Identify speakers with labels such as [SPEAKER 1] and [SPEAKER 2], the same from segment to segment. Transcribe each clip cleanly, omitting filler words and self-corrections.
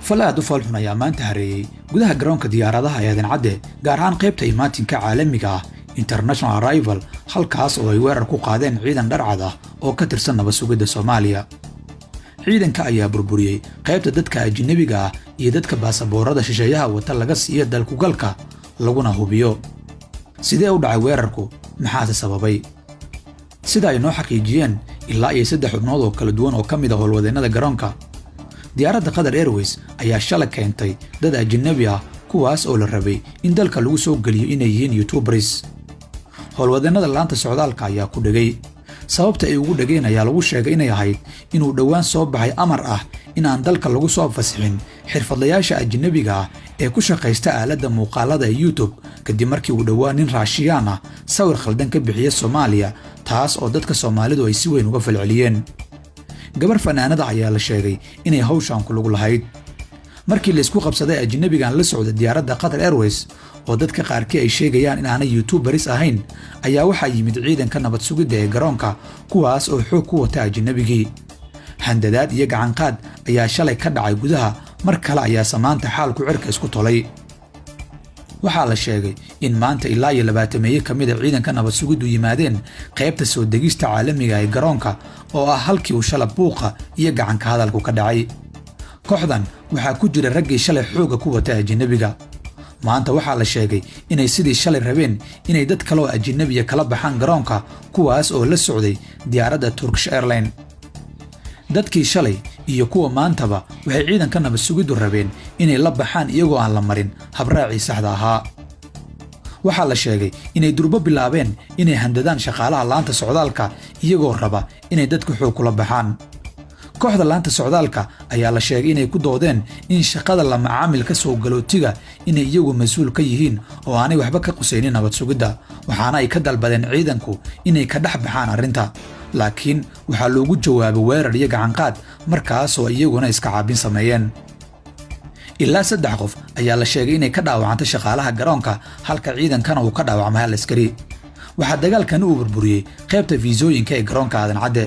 [SPEAKER 1] Fal aad u foolxun ayaa maanta hareeyey gudaha garoonka diyaaradaha ee Aadan Cadde, gaar ahaan qaybta imaatinka caalamiga ah, International Arrival, halkaas oo ay weerar ku qaadeen ciidan dharcad ah oo ka tirsan nabad sugidda Soomaaliya. Ciidanka ayaa burburiyey qaybta dadka ajnabiga ah iyo dadka baasaboorada shisheeyaha wata laga siiyo dalkugalka laguna hubiyo. Sidee u dhacay weerarku? Maxaase sababay? Sida ay noo xaqiijiyeen ilaa iyo saddex xubnood oo kala duwan oo ka mid ah howlwadeennada garoonka, diyaaradda Qatar Airways ayaa shalay keentay dad ajnabi ah, kuwaas oo la rabay in dalka lagu soo geliyo inay yihiin YouTubers. Howlwadeennada laanta socdaalka ayaa ku dhegay. Sababta ay ugu dhegeen ayaa lagu sheegay inay ahayd inuu dhowaan soo baxay amar ah in aan dalka lagu soo fasixin xirfadlayaasha ajnabiga ah ee ku shaqaysta aaladda muuqaalada ee YouTube, kadib markii uu dhowaan nin Raashiyaan ah sawir khaldan ka bixiya Soomaaliya, taas oo dadka Soomaalidu ay si weyn uga falceliyeen. Gabar fanaanada ayaa la sheegay inay hawshan ku lug lahayd. Markii laysku qabsaday ajnabigan la socda diyaaradda Qatar Airways, oo dadka qaarkii ay sheegayaan in aanay YouTubers ahayn, ayaa waxaa yimid ciidanka nabad sugidda ee garoonka, kuwaas oo xoog ku wata ajnabigii. Handadaad iyo gacanqaad ayaa shalay ka dhacay gudaha. Mar kale ayaa samaanta xaalku cirka isku tolay. Waxaa la sheegay in maanta ilaa iyo 20-meeye ka mid ah ciidanka nabad sugiddu yimaadeen qaybta soo degista caalamiga ee garoonka, oo ah halkii uu shala buuqa iyo gacanka hadalku ka dhacay. Kooxdan waxaa ku jira raggii shalay xoogga ku wata ajnabiga. Maanta waxaa la sheegay inay sidii shalay rabeen inay dad kale oo ajnabiya kala baxaan garoonka, kuwaas oo la socday diyaaradda Turkish Airline. Dadkii shalay iyo kuwa maantaba waxay ciidanka nabad sugiddu rabeen inay la baxaan iyagoo aan la marin habraacii saxda ahaa. Waxaa la sheegay inay durbo bilaabeen inay handadaan shaqaalaha laanta socdaalka, iyagoo raba inay dadka xoog kula baxaan. Kooxda laanta socdaalka ayaa la sheegay inay ku doodeen in shaqada la macaamilka soo galootiga inay iyagu mas-uul ka yihiin oo aanay waxba ka qusaynin nabad sugidda, waxaana ay ka dalbadeen ciidanku inay ka dhex baxaan arrinta. Laakiin waxaa loogu jawaabay weerar iyo gacanqaad, markaasoo iyaguna iska caabin sameeyeen. Ilaa saddex qof ayaa la sheegay inay ka dhaawacantay shaqaalaha garoonka, halka ciidankana uu ka dhaawacmay hal askari. Waxaa dagaalkani uu burburiyey qaybta fiisooyinka ee garoonka Aadan Cadde.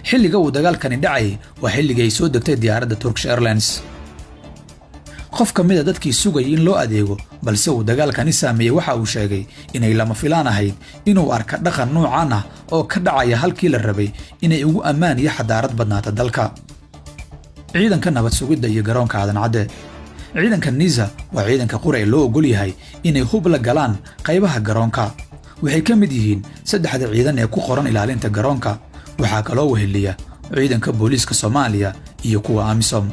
[SPEAKER 1] Xilliga uu dagaalkani dhacayay waa xilligii ay soo degtay diyaaradda Turkish Airlines. Qof ka mid ah dadkii sugayay in loo adeego balse uu dagaalkani saameeyey waxa uu sheegay inay lama filaan ahayd inuu arka dhaqan nuucan ah oo ka dhacaya halkii la rabay inay ugu ammaan iyo xadaarad badnaata dalka. Ciidanka nabad sugidda iyo garoonka Aadan Cadde. Ciidanka NISA waa ciidanka qura ee loo ogol yahay inay hub la galaan qaybaha garoonka. Waxay ka mid yihiin saddexda ciidan ee ku qoran ilaalinta garoonka. Waxaa kaloo weheliya ciidanka booliiska Soomaaliya iyo kuwa AMISOM.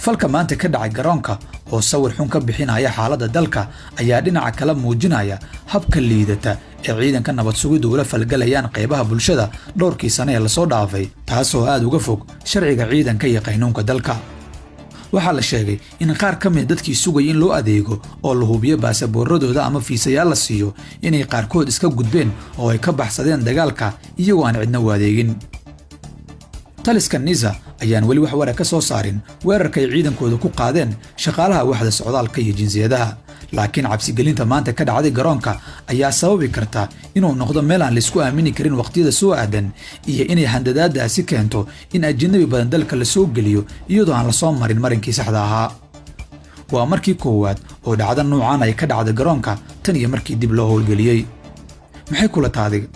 [SPEAKER 1] Falka maanta ka dhacay garoonka oo sawir xun ka bixinaya xaaladda dalka ayaa dhinaca kala muujinaya habka liidata ee ciidanka nabad sugiddu ula falgalayaan qaybaha bulshada dhowrkii sane ee lasoo dhaafay, taasoo aad uga fog sharciga ciidanka iyo qaynuunka dalka. Waxaa la sheegay in qaar ka mid dadkii sugaya in loo adeego oo la hubiyo baasaboorradooda ama fiisayaal la siiyo inay qaarkood iska gudbeen oo ay ka baxsadeen dagaalka iyagoo aan cidna u adeegin. Taliska NISA ayaan weli wax wara ka soo saarin weerarkay ciidankooda ku qaadeen shaqaalaha waxda socdaalka iyo jinsiyadaha, laakiin cabsigelinta maanta ka dhacday garoonka ayaa sababi karta inuu noqdo meel aan laisku aamini karin waqtiyada soo aadan, iyo inay handadaadaasi keento in ajnabi badan dalka la soo geliyo iyadoo aan lasoo marin marinkii saxda ahaa. Waa markii koowaad oo dhacda nuucan ay ka dhacday garoonka tan iyo markii dib loo howlgeliyey. Maxay kula taadiga?